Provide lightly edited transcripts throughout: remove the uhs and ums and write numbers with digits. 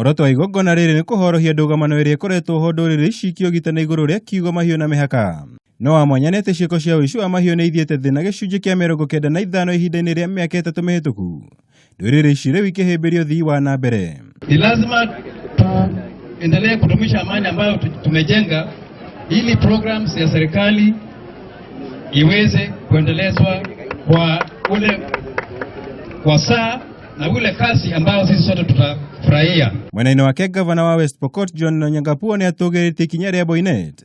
Muoroto wa igongona rĩrĩ nĩ kũhorohia ndũgamano ĩrĩa ĩkoretwo ho ndũrĩrĩ ici ikĩũgitana igũrũ rĩa kiugo mahiũ na mĩhaka. No wa mwanya nĩ atĩ ciĩko cia ũici wa mahiũ nĩ ithiĩte thĩ na gĩcunjĩ kĩa 95 ihinda-inĩ rĩa mĩaka 3 mĩhĩtũku. Ndũrĩrĩ ici rĩu ikĩhĩmbĩria ũthii wa na mbere. Ni lazima tuendelee kudumisha amani ambayo tumejenga ili programs ya serikali iweze kuendelezwa kwa ule kwa saa na ule kasi ambayo sisi sote tutafurahia. Mwena-inĩ wake gavana wa West Pokot John Lonyangapuo nĩ atũgĩrĩtie ikinya rĩa Boinnet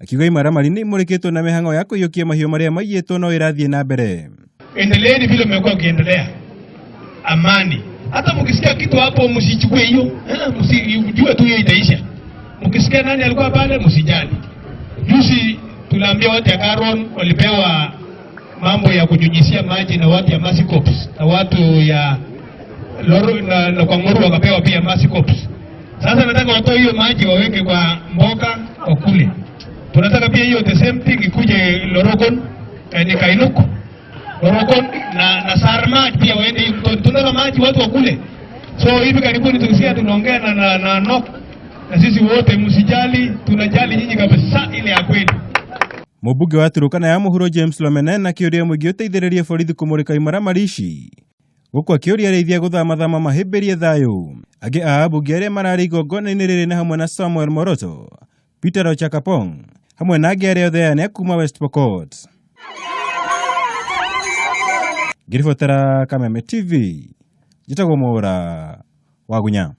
akiuga imaramari nĩ imũrĩkĩtwo na mĩhang'o ya kũiyũkia mahiũ marĩa maiyĩtwo no ĩrathiĩ na mbere. Endeleeni vile mmekuwa mkiendelea. Amani. Hata mkisikia kitu hapo msichukue hiyo, msijue tu hiyo itaisha. Mkisikia nani alikuwa pale msijali. Juzi tuliambia watu ya Karon walipewa mambo ya kunyunyizia maji na watu ya Mercy Corps na watu ya Loro na kwa Nguru wakapewa pia Mercy Corps. Sasa nataka watoe hiyo maji waweke kwa mboka wakule. Tunataka pia hiyo the same thing ikuje Lorokon, ni Kainuk, Lorokon na Sarma pia waende hiyo mtoni. Tunataka maji watu wakule. So hivi karibuni tukisikia tunaongea na NOC na sisi wote msijali, tunajali nyinyi kabisa ile ya kweli. Mũmbunge wa Turkana ya mũhuro James Lomenen akĩũria mũingĩ ũteithĩrĩrie borithi kũmũrĩka imaramari ici gũkũ akĩũria arĩithia gũthamathama mahĩmbĩrie thayũ. Angĩ a ambunge arĩa mararĩ igongona-inĩ rĩrĩ nĩ hamwe na Samuel Moroto, Peter Ochakapong hamwe na angĩ arĩa othe ane kuma West Pokot. Ngĩribotera Kameme TV, njĩtagwo Mwaũra wa Gunya.